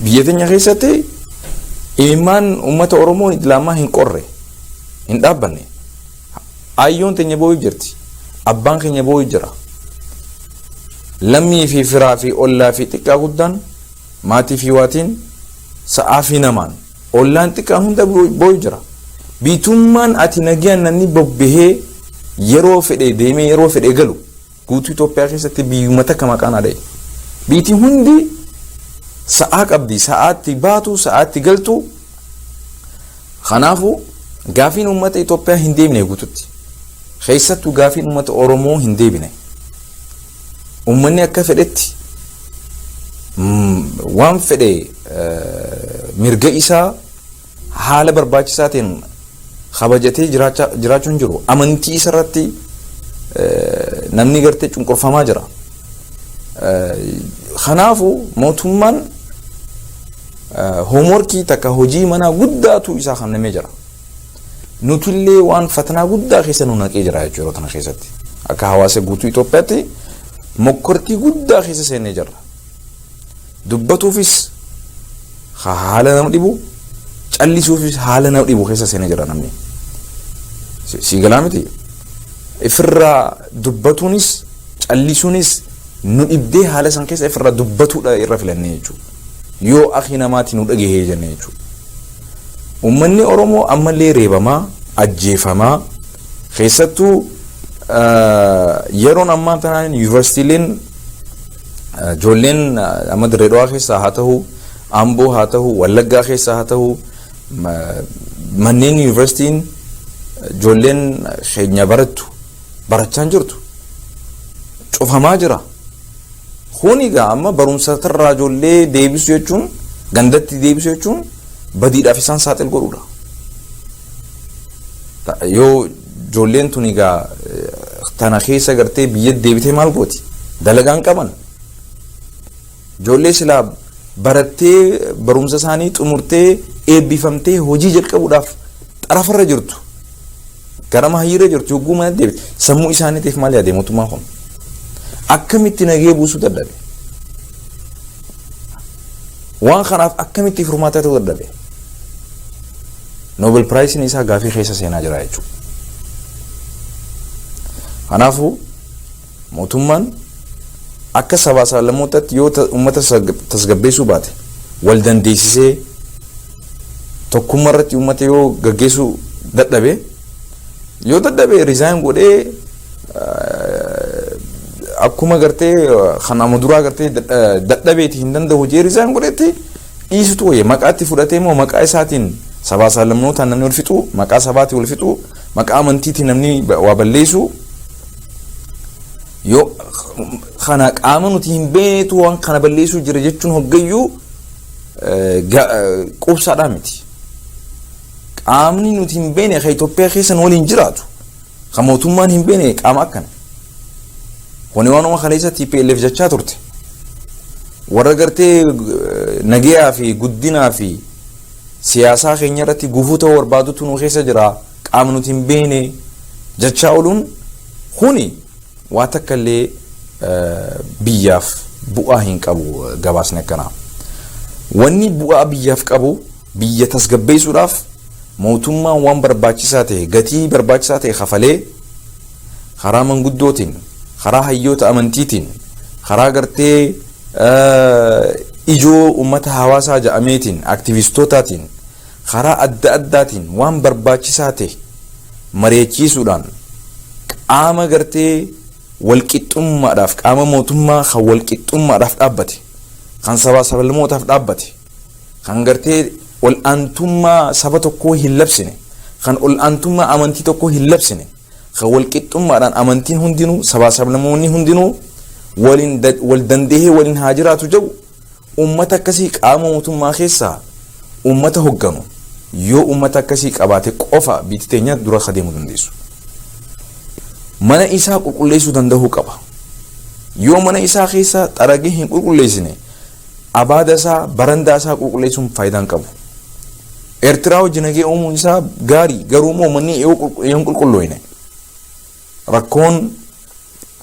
Biyya teenya keessatti imimmaan uummata Oromoo Islaamaa hin qorre, hin dhaabbanne. Ayyoon teenya boo'ii jirti. Abbaan keenya boo'ii jira. Lammii fi firaa fi ollaa fi xiqqaa guddaan, maatii fi waatiin, sa'aa fi namaan, ollaan xiqqaan hunda boo'ii jira. Biitummaan ati nagayaan namni bobbahee yeroo fedhe deemee yeroo fedhe galu guutuu Itoophiyaa keessatti biyyuma takka maqaan ada'e. Biitii hundi sa'aa qabdi, sa'aatti baatu, sa'aatti galtu. Kanaafuu gaafiin uummata Itoophiyaa hin deebine guututti. Keessattuu gaafiin uummata Oromoo hin deebine. Uummanni akka fedhetti waan fedhe mirga isaa haala barbaachisaa ta'een kabajatee jiraachuu hin jiru. Amantii isarratti namni gartee cunqurfamaa jira. Kanaafuu mootummaan homeworkii takka, hojii manaa guddaatu isaa kennamee jira. Nutullee waan fatanaa guddaa keessa nu naqee jira jechuudha yeroo tana keessatti. Akka hawaasa guutuu Itoophiyaatti mokkortii guddaa keessa seennee jirra. Dubbatuufis haala nama dhibu, callisuufis haala nama dhibu keessa seenee jira namni. Si galaa miti? Ifirraa dubbatuunis callisuunis nu dhibdee haala san keessa ifirraa dubbatuudha irra filannee jechuudha. Yoo akhi namaati nu dhagahee jennee jechuudha. Uummanni Oromoo ammallee reebamaa, ajjeefamaa, keessattuu yeroon ammaa tanaan yuunivarsiitiileen Ijoolleen amma Dirree Dhawaa keessaa haa ta'u, Amboo haa ta'u, Wallaggaa keessaa haa ta'u, manneen yuunivarsiitiin ijoolleen keenya barattu barachaa hin jirtu. Cufamaa jira. Kun egaa amma barumsa irraa ijoollee deebisuu jechuun, gandatti deebisuu jechuun, badiidhaaf isaan saaxil godhuudha. Yoo ijoolleen tun egaa tana keessa gartee biyya deebitee maal gooti? Dalagaan qaban. Ijoollee silaa barattee, barumsa isaanii xumurtee, eebbifamtee hojii jalqabuudhaaf xarafarra jirtu. Gara mahayyirra jirtu yogguu mana deebite, sammuu isaaniitiif maal yaade mootummaan kun? Akkamitti nagee buusuu dadhabe? Waan kanaaf akkamitti furmaata ta'uu dadhabe? Nobel Prize isaa gaafii keessa seenaa jira jechuudha. Kanaafuu mootummaan akka sabaa sablammootatti yoo uummata tasgabbeessuu baate, wal dandeessisee tokkummaa irratti uummata yoo gaggeessuu dadhabe, yoo dadhabe resign godhee, akkuma gartee kan amma duraa gartee dadhabeeti hin danda'u jee resign godhetti dhiisutu wayya. Maqaatti fudhatee immoo maqaa isaatiin sabaa sablammootaan namni wal fixuu, maqaa sabaatiin wal fixuu, maqaa amantiitiin namni waa balleessuu, yoo kana qaama nuti hin beeknetu waan kana balleessuu jira jechuun hoggayyuu quubsaadhaa miti. Qaamni nuti hin beekne kan Itoophiyaa keessa nu waliin jiraatu, kan mootummaan hin beekne, qaama akkana. Kuni waanuma kaleessa TPLF jechaa turte. Warra gartee nagayaa fi guddinaa fi siyaasaa keenya irratti gufuu ta'uu barbaadutu nu keessa jira, qaama nuti hin beekne jechaa ooluun kuni waa takka illee biyyaaf bu'aa hin qabu gabaasni akkanaa. Wanni bu'aa biyyaaf qabu, biyya tasgabbeessuudhaaf mootummaan waan barbaachisaa ta'e, gatii barbaachisaa ta'e kafalee, karaa manguddootiin, karaa hayyoota amantiitiin, karaa gartee ijoo uummata hawaasaa ja'ameetiin, aktivistootaatiin, karaa adda addaatiin waan barbaachisaa ta'e mari'achiisuudhaan, qaama gartee walqixxummaadhaaf, qaama mootummaa kan walqixxummaadhaaf dhaabbate, kan sabaa sablammootaaf dhaabbate, kan gartee ol'aantummaa saba tokkoo hin labsine, kan ol'aantummaa amantii tokkoo hin labsine, kan walqixxummaadhaan amantiin hundinuu, sabaa sablammoonni hundinuu waliin wal dandahee waliin haa jiraatu jedhu, ummata akkasii qaama mootummaa keessaa ummata hogganu yoo ummata akkasii qabaate qofa biyyi teenya dura adeemuu dandeessu. Mana isaa qulqulleessuu danda'uu qaba. Yoo mana isaa keessa xaragee hin qulqulleessine, abaada isaa, barandaa isaa qulqulleessuun faayidaa hin qabu. Eertiraa wajjin nagee uumuun isaa gaarii, garuu immoo manni yoo hin qulqullooyne, rakkoon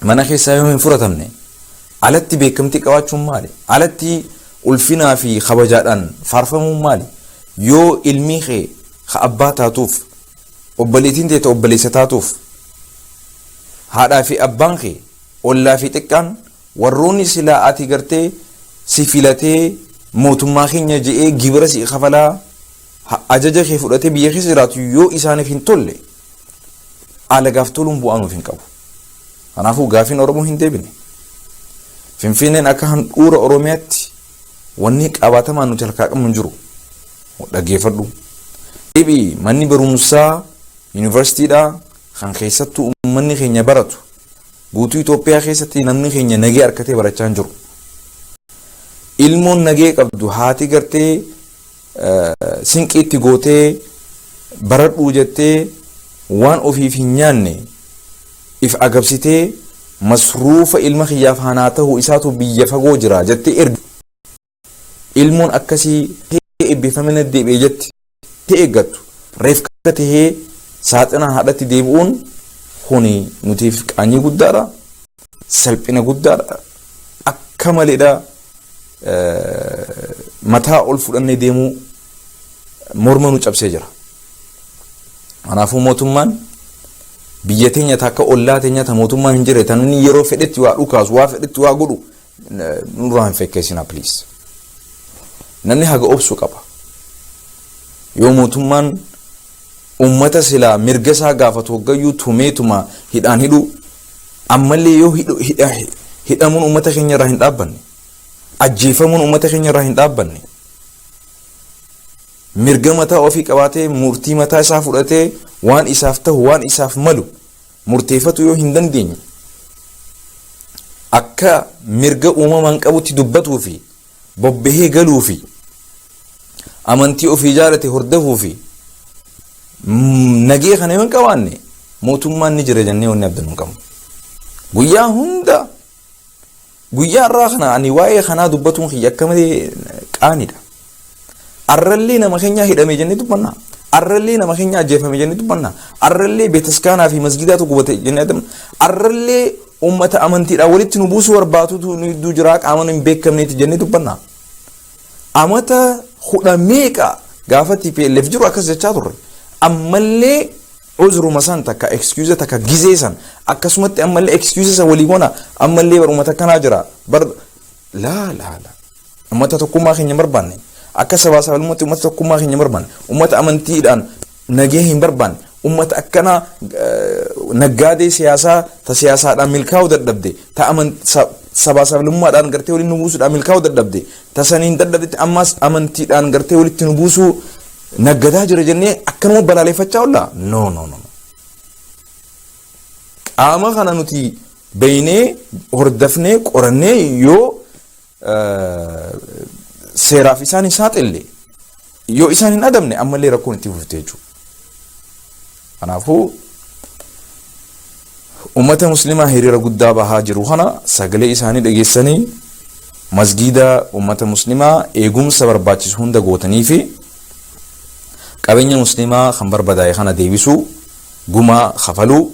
mana keessaa yoo hin furatamne, alatti beekamtii qabaachuun maali? Alatti ulfinaa fi kabajaadhaan faarfamuun maali? Yoo ilmi kee ka abbaa taatuuf, obboleettiin teete obboleessa taatuuf, haadhaa fi abbaan kee, ollaa fi xiqqaan, warroonni silaa ati gartee si filatee mootummaa keenya je'ee gibira si kafalaa, ajaja kee fudhatee biyya keessa jiraatu yoo isaaniif hin tolle, alagaaf toluun bu'aa nuuf hin qabu. Kanaafuu gaafiin Oromoo hin deebine. Finfinneen akka handhuura Oromiyaatti wanni qabatamaan nuti harkaa qabnu hin jiru. Dhaggeeffadhu. Deebii manni barumsaa yuunivarsiitiidhaa kan keessattuu uummanni keenya baratu, guutuu Itoophiyaa keessatti namni keenya nagee harkatee barachaa hin jiru. Ilmoon nagee qabdu, haati gartee sinqiitti gootee baradhuu jettee waan ofiif hin nyaanne if agabsitee, masruufa ilma kiyyaaf hanaa ta'u isaatu biyya fagoo jira jettee erga, ilmoon akkasii eebbifamina deebi'e jetti eeggattu reefka tahee saaxinaan haadhatti deebi'uun kuni nutiif qaanyii guddaadha, salphina guddaadha, akka maleedha. Mataa ol fudhannee deemuu morma nu cabsee jira. Kanaafuu mootummaan biyya teenya takka ollaa teenya ta mootummaan hin jirre, tan inni yeroo fedhetti waa dhukaasu, waa fedhetti waa godhu, nurraa hin fekkeessinaa, please. Namni haga obsu qaba. Yoo mootummaan ummata silaa mirga isaa gaafatu hoggayyuu tumeetuma hidhaan hidhu, ammallee yoo Hidhamuun uummata keenya irraa hin dhaabbanne. Ajjeefamuun uummata keenya irraa hin dhaabbanne. Mirga mataa ofii qabaatee, murtii mataa isaa fudhatee, waan isaaf tahu, waan isaaf malu murteeffatu yoo hin dandeenye, akka mirga uumamaan qabutti dubbatuu fi bobbahee galuu fi amantii ofii jaalate hordofuu fi nagee kana yoo hin qabaanne, mootummaan ni jira jennee wanni abdannu hin qabnu. Guyyaa hunda, guyyaa irraa kana ani waa'ee kanaa dubbatuun kiyya akka malee qaanidha. Arrallee nama keenya hidhame jennee dubbanna. Arrallee nama keenya ajjeefame jennee dubbanna. Arrallee beetaskaanaa fi masgiidaatu gubate jennee dubbanna. Arrallee uummata amantiidhaan walitti nu buusuu barbaatutu nu gidduu jira, qaama hin beekamneeti jennee dubbanna. Amata 10 meeqa gaafa TPLF jiru akkas jechaa turre. Ammallee uzruma san takka, excuse takka gizee san akkasumatti ammallee excuse san walii goona. Ammallee bar uummata akkanaa jira bar. Laa laa laa, uummata tokkummaa keenya hin barbaanne, akka sabaa sablammootti uummata tokkummaa keenya hin barbaanne, uummata amantiidhaan nagee hin barbaanne, uummata akkanaa naggaadee siyaasaa ta siyaasaadhaan milkaa'uu dadhabde, ta sabaa sablummaadhaan gartee waliin nu buusuudhaan milkaa'uu dadhabde, ta saniin dadhabdetti ammas amantiidhaan gartee walitti nu buusuu naggadaa jira jennee akkanuma balaaleffachaa oolla? No, no, no. Qaama kana nuti beeynee, hordafnee, qorannee yoo seeraaf isaan hin saaxille, yoo isaan hin adabne, ammallee rakkoon itti fufte jechuudha. Kanaafuu ummata Muslimaa hiriira guddaa bahaa jiru kana sagalee isaanii dhageessanii, masgiida ummata Muslimaa eegumsa barbaachisu hunda gootanii fi qabeenya Muslimaa kan barbadaa'e kana deebisuu, gumaa kafaluu,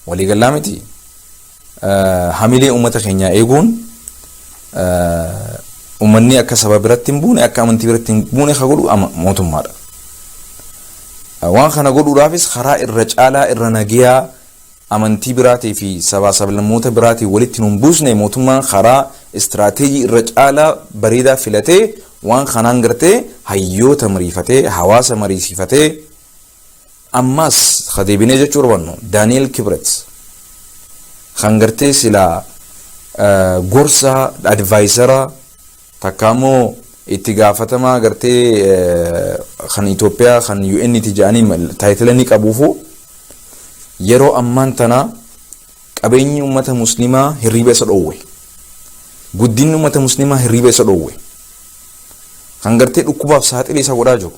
waliigalaa miti, hamilee ummata keenyaa eeguun, ummanni akka saba biratti hin buune, akka amantii biratti hin buune ka godhu mootummaadha. Waan kana godhuudhaafis karaa irra caalaa, irra nagiyaa, amantii biraatii fi sabaa sablammoota biraatii walitti nun buusne, mootummaan karaa istiraateejii irra caalaa bareedaa filatee, waan kanaan gartee hayyoota mariifatee, hawaasa mariisifatee, ammas kadeebinee jechuu barbaannu, Daani'el Kibret kan gartee silaa gorsa, advisor takka immoo itti gaafatamaa gartee kan Itoophiyaa kan UN ti jedhanii title ni qabuufu, yeroo ammaan tana qabeenyi ummata Muslimaa hirriiba isa dhoowwe. Guddinni ummata Muslimaa hirriiba isa dhoowwe. Kan gartee dhukkubaaf saaxilii isa godhaa jiru.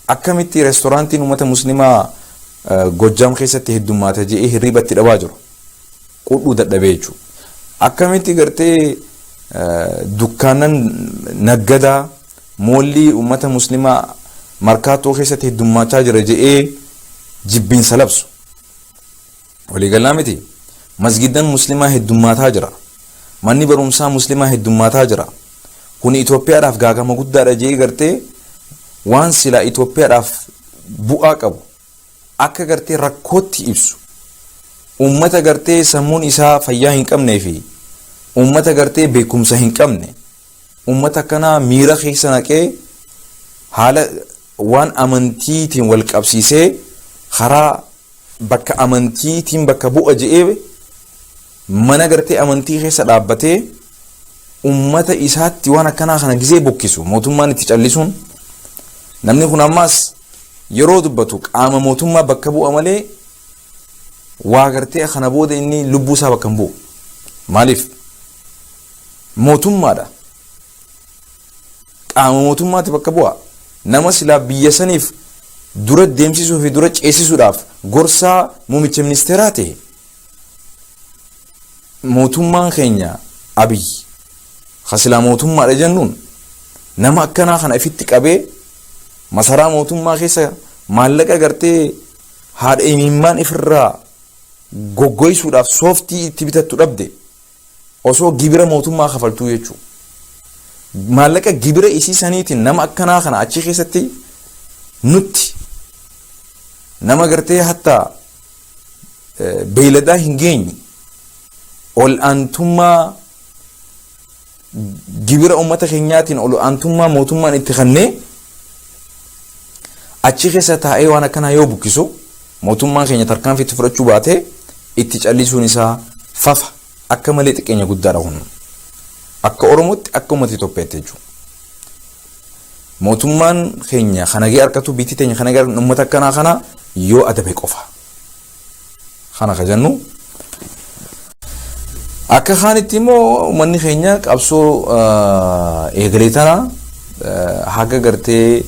Akkamitti reestooraantiin ummata Muslimaa Gojjaam keessatti heddummaata jedhee hirriiba itti dhabaa jiru. Qudhuu dadhabee jechuudha. Akkamitti gartee dukkaanan naggadaa moollii ummata Muslimaa Markaatoo keessatti heddummaachaa jira jedhee jibbiinsa labsu. Waliigalaa miti. Masgidan Muslimaa heddummaataa jira. Manni barumsaa Muslimaa heddummaataa jira. Kuni Itoophiyaadhaaf gaagama guddaadha jedhee gartee waan silaa Itoophiyaadhaaf bu'aa qabu akka gartee rakkootti ibsu. Uummata gartee sammuun isaa fayyaa hin qabnee fi uummata gartee beekumsa hin qabne, uummata akkanaa miira keessa naqee, haala waan amantiitiin wal qabsiisee, karaa bakka amantiitiin bakka bu'a je'ee mana gartee amantii keessa dhaabbatee ummata isaatti waan akkanaa kana gizee bokkisu, mootummaan itti callisuun, namni kun ammaas yeroo dubbatu qaama mootummaa bakka bu'a malee waa gartee kana booda inni lubbuu isaa bakka hin bu'u. Maaliif? Mootummaadha. Qaama mootummaatti bakka bu'a. Nama silaa biyya saniif dura deemsisuu fi dura ceesisuudhaaf gorsaa muummicha ministeeraa ta'e, mootummaan keenya Abiy ka silaa mootummaadha jennuun, nama akkanaa kana ifitti qabee masaraa mootummaa keessa maallaqa gartee haadha imimmaan ifirraa goggoysuudhaaf sooftii itti bitattu dhabde, osoo gibira mootummaa kafaltuu jechuudha. Maallaqa gibira isii saniitiin nama akkanaa kana achi keessatti nutti, nama gartee hatta beeyladaa hin geenye, ol aantummaa gibira uummata keenyaatiin ol aantummaa mootummaan itti kennee achi keessa taa'ee waan akkanaa yoo bukkisu, mootummaan keenya tarkaanfii itti fudhachuu baatee itti callisuun isaa fafa. Akka malee xiqqeenya guddaadha kun. Akka Oromootti, akka uummata Itoophiyaatti jechuudha. Mootummaan keenya kan nagee harkatu, biyyi teenya kan nagee harkatu uummata akkanaa kana yoo adabe qofa. Kana ka jennu. Akka kaanitti immoo uummanni keenya qabsoo eegalee tana haga gartee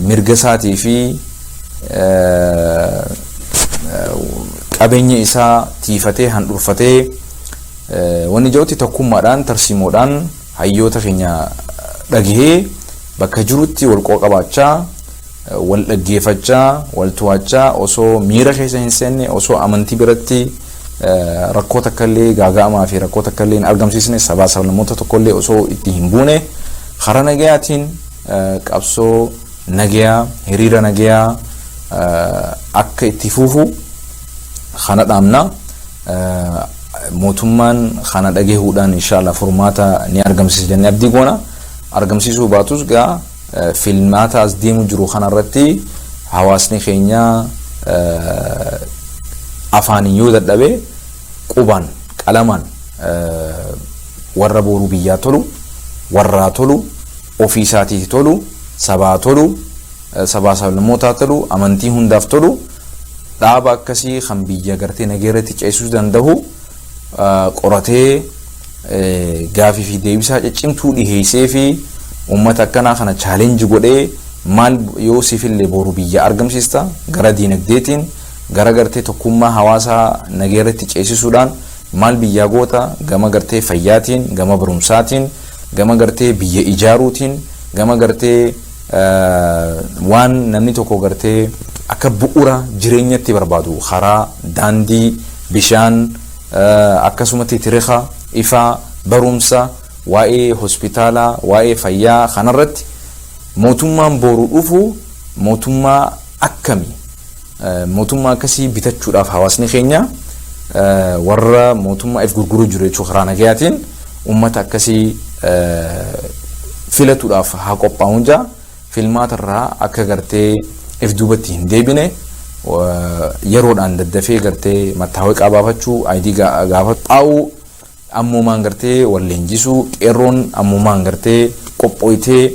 mirga isaatii fi qabeenya isaa tiifatee handhurfatee wanni jirutti tokkummaadhaan, tarsiimoodhaan hayyoota keenya dhagahee, bakka jirutti wal qabaachaa, wal dhaggeeffachaa, wal to'achaa, osoo miira keessa hin seenne, osoo amantii biratti rakkoo takka illee gaaga'amaa fi rakkoo takka illee hin argamsiisne, sabaa sablammoota tokkollee osoo itti hin buune, karaa nagayaatiin qabsoo nagayaa, hiriira nagayaa akka itti fufu kana dhaamna. Mootummaan kana dhagahuudhaan inshallah furmaata ni argamsiisa jennee abdii goona. Argamsiisuu baatus gaa filmaata as deemu jiru kanarratti hawaasni keenya afaaniin yoo dadhabe qubaan, qalamaan warra boruu biyyaa tolu, warraa tolu, ofii isaatiif tolu, sabaa tolu, sabaa sablammootaa tolu, amantii hundaaf tolu, dhaaba akkasii kan biyya gartee nageerratti ceesisuu danda'u qoratee, gaafii fi deebisaa ciccimtuu dhiheessee fi uummata akkanaa kana challenge godhee, maal yoo siifillee boru biyya argamsiista, gara diinagdeetiin, gara gartee tokkummaa hawaasaa nageerratti ceesisuudhaan maal biyyaa goota, gama gartee fayyaatiin, gama barumsaatiin, gama gartee biyya ijaaruutiin, gama gartee waan namni tokko gartee akka bu'uura jireenyatti barbaadu, karaa, daandii, bishaan, akkasumatti tiriika ifaa, barumsa, waa'ee hospitaalaa, waa'ee fayyaa kanarratti mootummaan boru dhufu mootummaa akkami, mootummaa akkasii bitachuudhaaf hawaasni keenya warra mootummaa if gurguruu jiru jechuu karaa nagayaatiin uummata akkasii filatuudhaaf haa qophaa'uun jaa. Filmaata irraa akka gartee if duubatti hin deebine, yeroodhaan daddafee gartee mattaawoqaa baafachuu, ID gaafachuu, xaa'uu ammumaan gartee wal leenjisuu, qeerroon ammumaan gartee qophooytee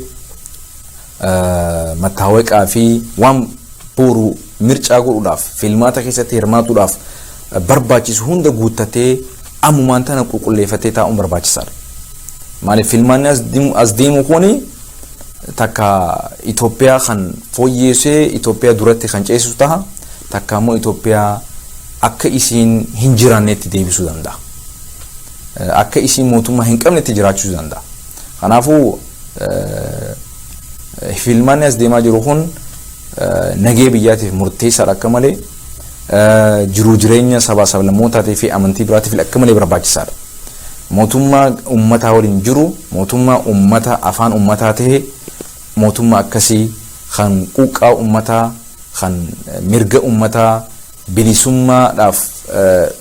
mattaawoqaa fi waan boru mircaa godhuudhaaf filmaata keessatti hirmaatuudhaaf barbaachisu hunda guuttatee ammumaan tana qulqulleeffatee taa'uun barbaachisaadha. Maaliif, filmaanni as deemu kuni takka Itoophiyaa kan fooyyeessee Itoophiyaa duratti kan ceesisu taha, takka immoo Itoophiyaa akka isiin hin jiraannetti deebisuu danda'a. Akka isiin mootummaa hin qabnetti jiraachisuu danda'a. Kanaafuu filmaanni as deemaa jiru kun nagee biyyaatiif murteessaadha, akka malee jiruu jireenya sabaa sablammootaatii fi amantii biraatiif akka malee barbaachisaadha. Mootummaa uummataa waliin jiru, mootummaa uummata, afaan uummataa ta'e, mootummaa akkasii kan quuqqaa uummataa, kan mirga uummataa bilisummaadhaaf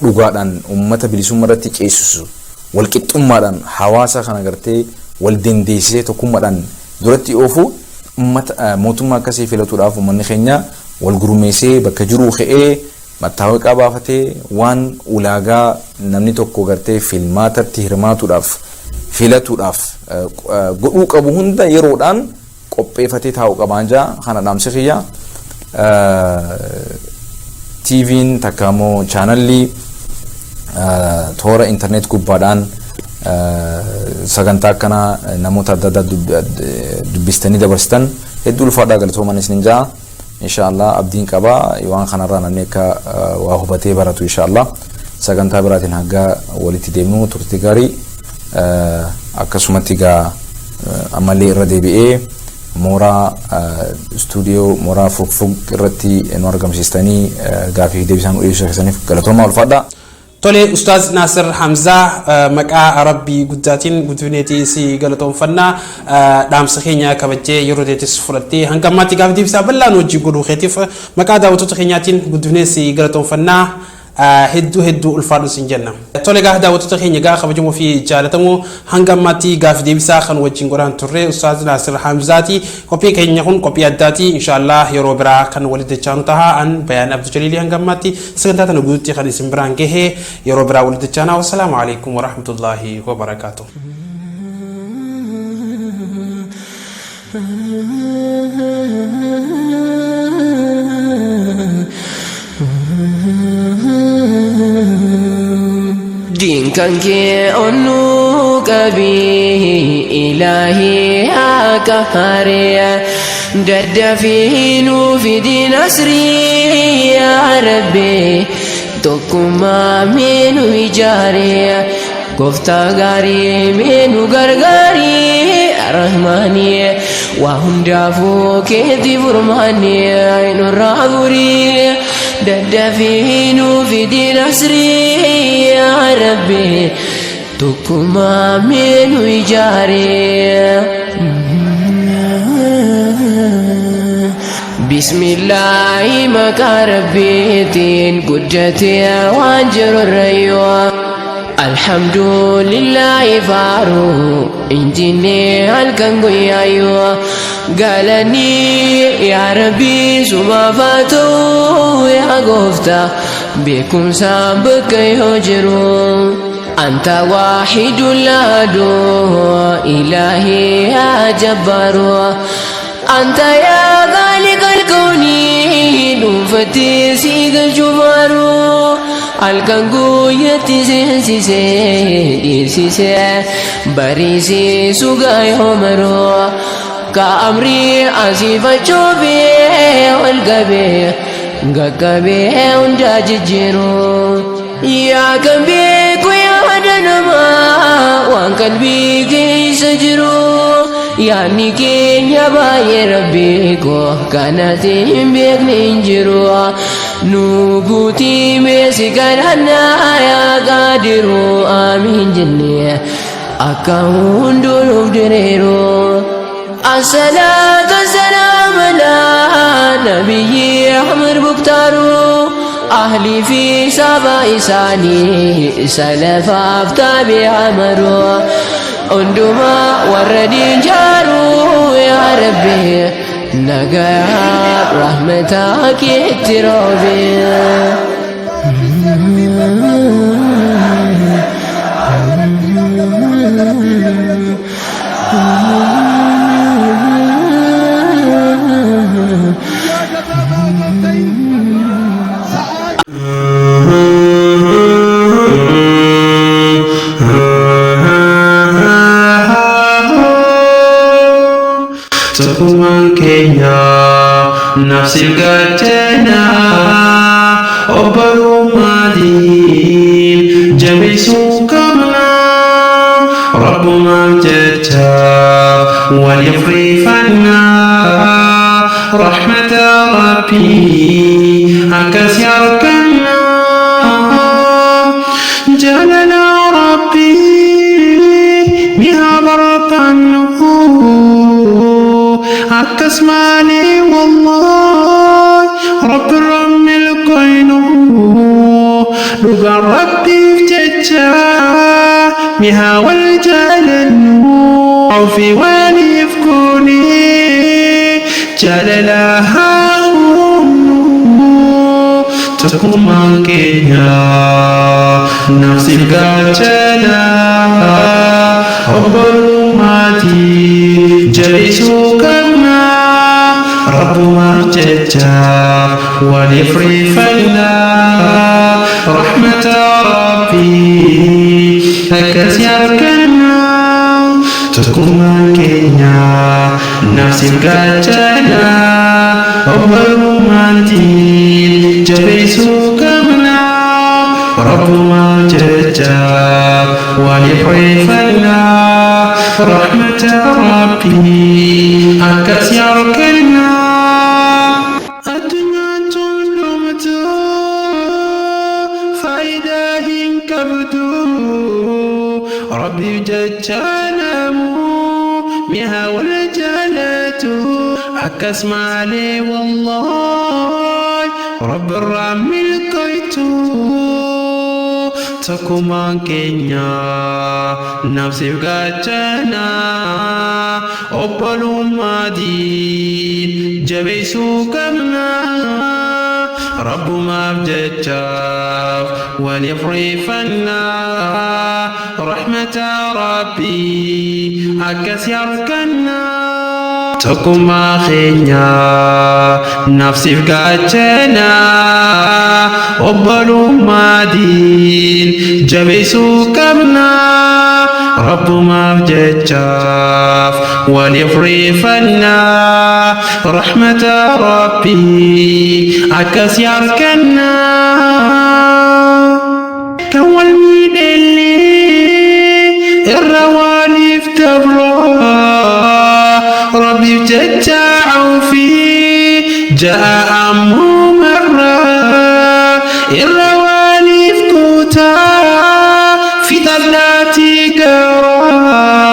dhugaadhaan uummata bilisummaa irratti ceesisu, walqixxummaadhaan hawaasa kana gartee wal dandeessisee tokkummaadhaan duratti oofu, uummata mootummaa akkasii filatuudhaaf uummanni keenya wal gurmeessee bakka jiruu ka'ee mattaawoqaa baafatee waan ulaagaa namni tokko gartee filmaatatti hirmaatuudhaaf, filatuudhaaf godhuu qabu hunda yeroodhaan qopheeffatee taa'uu qabaan jaa. Kana dhaamsi kiyya. TV'n takka immoo chaanalli toora internet gubbaadhaan sagantaa akkanaa namoota adda addaa dubbistanii dabarsitan hedduu ulfaadhaa, galatooman isinin jaa. Inshallah abdiin qaba waan kanarraa namni akka waa hubatee baratu. Inshallah sagantaa biraatiin hanga walitti deemnu turtii gaarii. Akkasumatti egaa ammallee irra deebi'ee mooraa istuudiyoo mooraa Fugfug irratti nu argamsiistanii gaafii fi deebisaan nu dhiyeessuu keessaniif galatoomaa, ulfaadhaa. Tole, Ustaaz Naasir Hamzaa, maqaa Rabbii guddaatiin guddifneetii si galatoonfannaa. Dhaamsa keenya kabajjee yeroo teetis fudhattee hanga ammaatti gaafa deebisaa bal'aa nu wajjin godhuu keetiif maqaa daawwattoota keenyaatiin guddifnee si galatoonfannaa. Hedduu hedduu ulfaadhu sin jenna. Tole egaa daawwattoota keenya egaa kabajamoo fi jaalatamoo hanga ammaatti gaafi deebisaa kan wajjin godhaan turre Ustaaz Naasir Hamzaati. Qophii keenya kun qophii addaati. Inshaallah yeroo biraa kan walitti dachaanu taha. An Bayaan Abdu Jaliilii hanga ammaatti sagantaa tana guututti kan isin biraan gahe yeroo biraa walitti dachaana. Wassalaamu alaikum warahmatullaahi wabarakaatuh. Diin kan kee onnuu qabii ilaahii haa qahaariya daddafii nuu fidi nasrii yaa rabbi tokkummaa mee nu ijaariya gooftaa gaarii mee nu gargaarii rahmaanii waa hundaafuu keetti furmaanii nurraa furii daddafii nuu fidi nasrii yaa rabbi tokkummaa mee nu ijaaree. Bismillaahi maqaa rabbiitiin guddatee waan jiru irrayyoo. Alhamdulillahi faaruu injinnee halkan guyyaayyoo. Galanii yaa rabbii sumaaf haa ta'u yaa gooftaa beekumsaan bakka yoo jiru. Anta waahidul ahadu ilaahi yaa jabbaaru. Anta yaa khaliqal kawni dhuunfattee si galchuu maaru. Halkan guyyatti seensisee dhiirsisee bariisee sugaa yoo maru. Ka amrii asiifachuufii ol qabee qaqqabee hundaa jijjiiru. Yaa kan beeku yaada namaa waan qalbii keessa jiru. Yaadni keenya baay'ee rabbii koo kanatti hin beekne hin jiru. Nu guutii meesi kadhannaa yaa qaadiru amiin jennee akka hunduu nuuf diriiru. Assalaatu wassalaam alaa nabiyyi Ahmad Muktaaru ahlii fi saba isaanii salafaaf taabi'a maru. Hundumaa warra diin jaaru yaa rabbi nagaa rahmataa keetti roobe. Tokkummaan keenya nafsiif gaachana obbolummatiin jabeessuu qabna rabbumaaf jecha waliif rifanna rahmata rabbii akkas arganna jaalala rabbii mi'a barbaannu akkas malee wallahi rabbi rabbi milkoynu dhugaan rabbiif jecha mi'a wal jaalannu ofii waliif goone jaalala haa uumnu tokkummaan keenya nafsiif gaachana obbolummatiin jabeessuu qabna rabbumaaf jecha waliif rifanna rahmata rabbii akkas arganna tokkummaan keenya nafsiif gaachana obbolummatiin jabeessuu qabna rabbumaaf jecha waliif rifanna rahmata rabbii akkas arganna. Addunyaan tun dhumtu faayidaa hin qabdu rabbiif jecha namuu mi'a wal jaalatu akkas malee wallahi rabbi irraa milkoytu. Tokkummaan keenya nafsiif gaachana, obbolummaa diin jabeessuu qabna. Rabbumaaf jechaaf waliif riifannaa, rahmata Rabbii akkasii argannaa. Tokkummaa keenya nafsiif gaachana, obbolummaa diin jabeessuu qabna. Rabbumaaf jechaaf waliif riifannaa, rahmata Rabbii akkasii argannaa. Kan wal miidhellee irra waliif dabraa, Rabbiif jecha ofii ja'a ammoo marraa irra waliif kutaa fixadhaatii garaa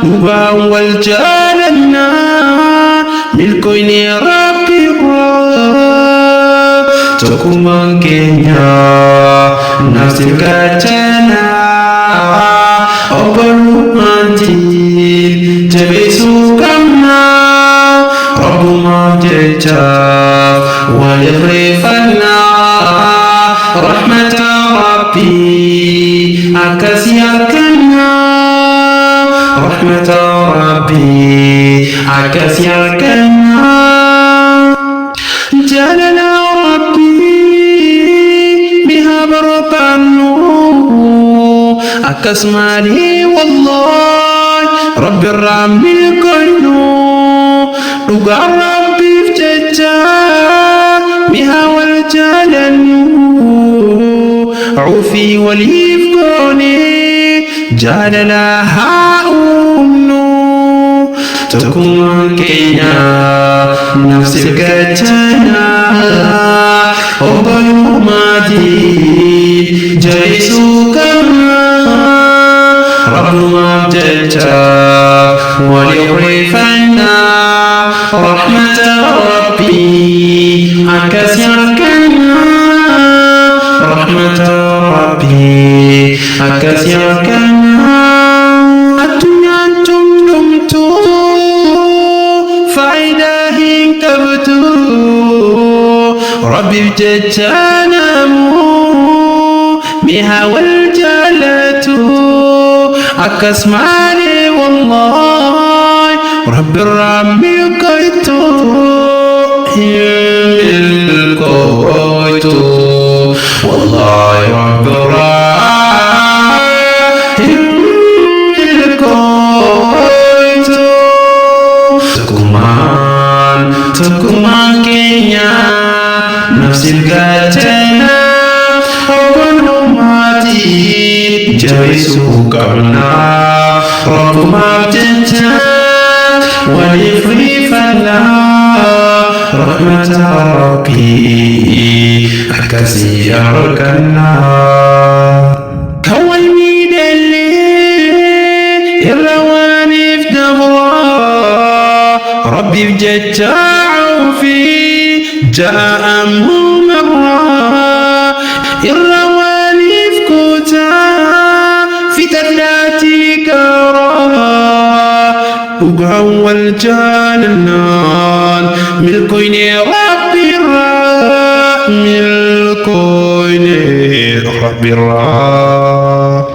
dhugaan wal jaalannaa milkoyni Rabbi irraa. Tokkummaan keenya nafsiif gaachana, obbolummaan diin jabeessuu qabna. Rabbumaaf jechaaf waliif riifannaa, rahmata Rabbii akkasii argannaa, rahmata Rabbii akkasii argannaa. Jaalala Rabbii mi'a barbaannu akkas malee, wallahi Rabbi irraa milkoynu. Dhugaan Rabbiif jecha mi'a wal jaalannu, ufii waliif goone jaalala haa uumnu. Tokkummaan keenya nafsiif gaachana, obbolummaa diin jabeessuu qabna. Rabbumaaf jecha waliif riifannaa, rahmata Rabbii akkasii argannaa, rahmata Rabbii akkasii argannaa. Addunyaan tumdumtu faayidaa hin qabdu, Rabbiif jecha namuu mi'a wal jaalatu akkas malee, wallahi Rabbi irraa milkoytu, hin milkoytu, wallahi Rabbi irraa hin milkoytu. Tokkummaan keenya nafsiif gaachana, obbolummaatti jabeessuu qabna. Rabbumaaf jecha waliif riifannaa, rahmata Rabbii akkasii argannaa. Kan wal miidhallee irra waaniif dabraa, Rabbiif jecha ofii ja'a ammoo marraa irra waliif kutaa fixadhaatii garaa dhugaan wal jaalannaan milkoyne Rabbi irraa, milkoyne Rabbi irraa.